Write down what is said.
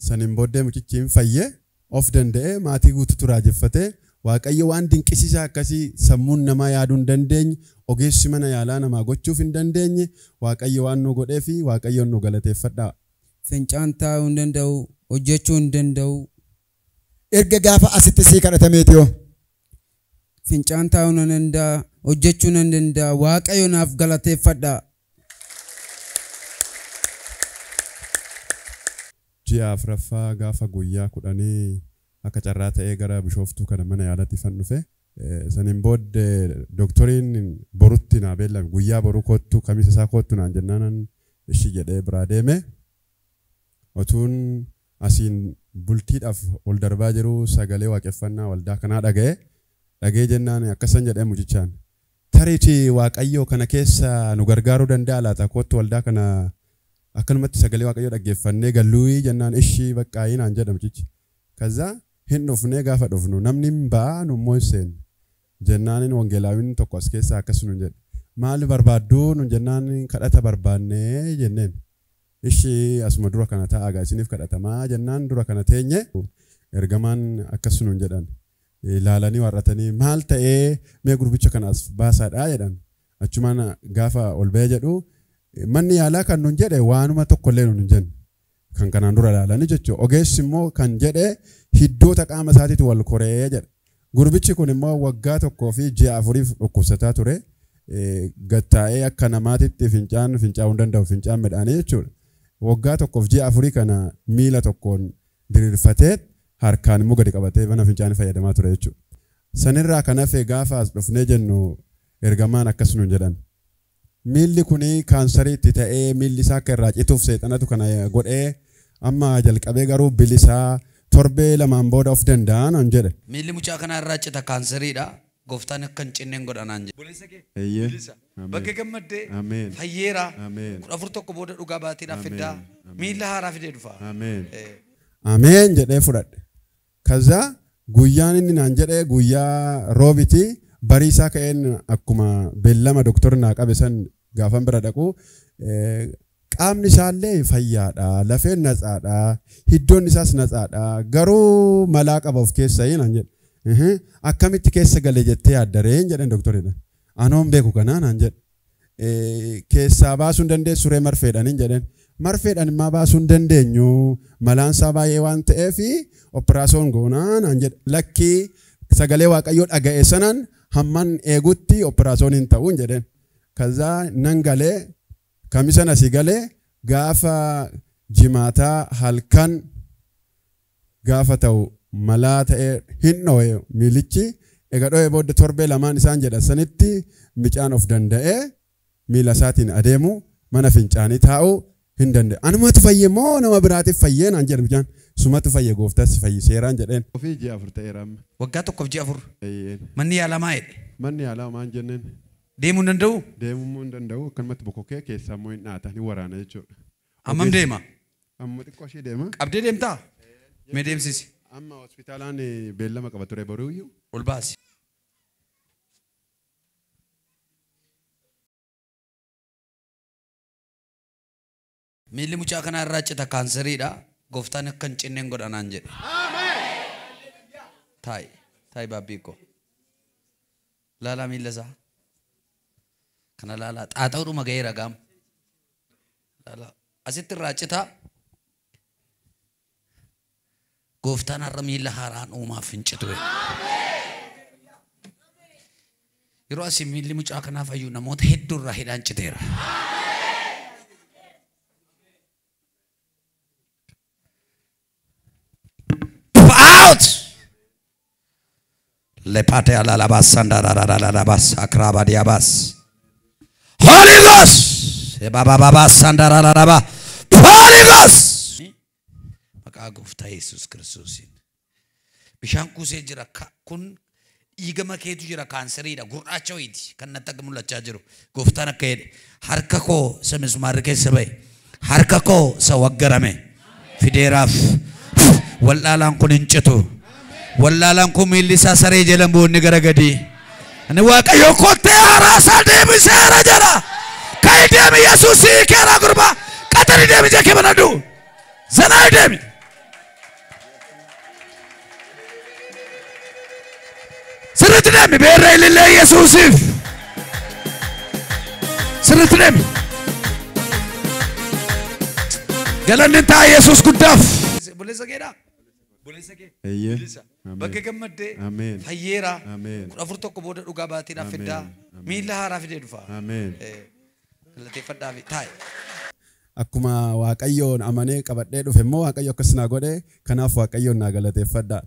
Saniin booddee mucichi hin fayyee of danda'ee maatii guutuutu raajeffatee Waaqayyo waan dinqisiisaa akkasii sammuun namaa yaaduu hin dandeenye, ogeessi mana yaalaa namaa gochuuf hin dandeenye, Waaqayyo waan nu godhee fi Waaqayyoon nu galateeffadhaa. Fincaan taa'uu hin danda'u, hojjechuu hin danda'u. Erga gaafa asitti sii kadhatameeti hoo? Fincaan taa'uu nan danda'a, hojjechuu nan danda'a, Waaqayyo naaf galateeffadhaa. Ji'a afuraffaa gaafa guyyaa 10 akka carraa ta'ee gara Bishooftuu kana mana yaalaatti fan dhufe. Saniin booddee dooktoriin borutti naa beellame, guyyaa boruu kottu, kamisa isaa kottu naan jennaanan ishi jedhee biraa deeme. Otuun asiin bultiidhaaf ol darbaa jiru sagalee waaqeffannaa waldaa kanaa dhaga'e. Dhagee jennaan akkasan jedhee mucichaan, tariitii Waaqayyoo kana keessa nu gargaaruu danda'a laata, kottu waldaa kana akkanumatti sagalee Waaqayyoo dhaggeeffannee galluuyi jennaan ishii baqqaayii naan jedha mucichi. Kaza hin dhufnee gaafa dhufnu namni hin ba'a nu immoo hin seenne. Jennaanin wangeelaawin tokko as keessaa akkas nuun jedhe. Maali barbaadduu nuun jennaan kadhata barbaannee jenneen. Ishii asuma dura kana taa'aa gaa isiniif kadhatamaa jennaan dura kana teenye ergamaan akkas nuun jedhan. Ilaalanii warratanii maal ta'ee mee gurbicha kana as baasaadhaa jedhan. Achumaan gaafa ol ba'ee jedhu manni yaalaa kan nuun jedhe waanuma tokkollee nuun hin jenne. Kan kanaan dura ilaalanii jechuudha. Ogeessi immoo kan jedhe hiddoota qaama isaatiitu wal koree jedhe. Gurbichi kun immoo waggaa 1 fi ji'a 4 dhukkubsataa ture. Gattaa'ee akka namaatitti fincaan fincaa'uu hin danda'u, fincaan midhaanii jechuudha. Waggaa 1 fi ji'a 4 kana miila tokkoon diriirfatee harkaan immoo gadi qabatee mana fincaanii fayyadamaa ture jechuudha. Sanirraa kan hafe gaafa as dhufnee jennu ergamaan akkas nuun jedhan. Miilli kuni kaansarii itti ta'ee miilli isaa akka irraa cituuf seexanatu kana godhee amma jalqabee garuu bilisaa torbee 2 booda of danda'an naan jedhe. Miilli mucaa kanaa irraa cita kaansariidha. Gooftaan akka hin cinneen godha naan jedhe. Obboleessa kee bilisa. Bakka gammaddee fayyeera. 14 tokko booda dhugaa baatiidhaaf fiddaa. Miilla haaraa fidee dhufa. Ameen jedhee fudhadhe. Kaza guyyaan inni naan jedhe guyyaa roobiti bariisaa ka'een akkuma beellama dooktorri naa qabe san gaafan bira dhaqu qaamni isaallee fayyaadha, lafeen natsaadha, hiddoon isaas natsaadha, garuu malaa qaba of keessaa naan jedhe. Akkamitti keessa gale jettee yaaddareen jedheen dooktoriidha. Anoon beeku kanaa naan jedhe. Keessaa baasuu hin dandeessu ree marfeedhaan jedheen. Marfeedhaan immoo baasuu hin dandeenyu malaansaa baay'ee waan ta'eef operaasyoon goonaa naan jedhe. Lakkii sagalee Waaqayyoo dhaga'e sanaan hamman eegutti operaasyoon hin ta'uun jedheen. Kaza nan galee kamisan asii galee gaafa jimaataa halkan gaafa ta'u malaa ta'ee hin dho'e miilichi. Egaa dho'ee booda torbee 2 isaan jedhan sanitti micaan of danda'ee miila isaatiin adeemu mana fincaanii taa'u hin danda'e. Anumatu fayye moo nama biraatiif fayyee naan jedhe micaan. Sumatu fayye gooftas fayyiseeraan jedheen. Ofii ji'a 4 ta'eera amma. Waggaa 1 fi ji'a 4. Manni yaalaa maa jedhe? Manni yaalaa maan jenneen? Deemuu hin danda'u? Deemuu hin danda'u. Akkanumatti bokokkee keessaa immoo hin dhaata, ni waraana jechuudha. Hammam deema? Amma xiqqoo ishee deema. Qabdee deemtaa? Mee deemsisi. Amma hospitaalaan beellama qaba ture boruuyyuu. Ol baasi. Miilli mucaa kanaa irraa cita kaansariidha. Gooftaan akka hin cinneen godha naan jedhe. Taa'i, taa'i baabbii koo. Laalaa miilla isaa. Kana laalaa xaaxa'uudhuma ga'eera gaama. Laalaa asitti irraa cita. Gooftaan har'a miilla haaraan uumaaf hin citu. Yeroo asii miilli mucaa kanaa fayyu namoota hedduu irraa hidhaan citeera. Out! Lepate alalabas sandararararabas akrabadiabas. Holy Ghost! Ebabababas sandarararaba. Holy Ghost! Maqaa Gooftaa Yesuus Kiristoosiin. Bishaan kuusee jira kun dhiiga makeetu jira kaanseriidha gurraacha wayiiti kan natti akka mul'achaa jiru. Gooftaan akka jedhe harka koo isa mismaarri keessa ba'e harka koo isa waggarame fideeraaf wallaalaan kun hin citu. Wallaalaan kun miilli isaa saree jala boonni gara gadii. Ani Waaqayyo kottee haaraa isaa deebiseera jedha. Ka'i deemi Yesuus sii keera gurbaa. Qaxari deemi jee kee banadhu. Zanaa deemi. Sirriitti deemi beerra ilillee Yesuusiif. Sirriitti deemi. Galanni ta'a Yesuus guddaaf. Buleessa keedhaa? Buleessa kee. Eeyyee. Bilisa. Ameen. Bakka gammaddee. Ameen. Fayyeera. Ameen. 14 booda dhugaa baateedhaaf Ameen. fiddaa. Ameen. Miila haaraa fidee dhufa. Ameen. Galateeffadhaa fi taa'i. Akkuma Waaqayyoon amanee qabadhee dhufe immoo Waaqayyo akkas naa godhe, kanaaf Waaqayyoon naa galateeffadha.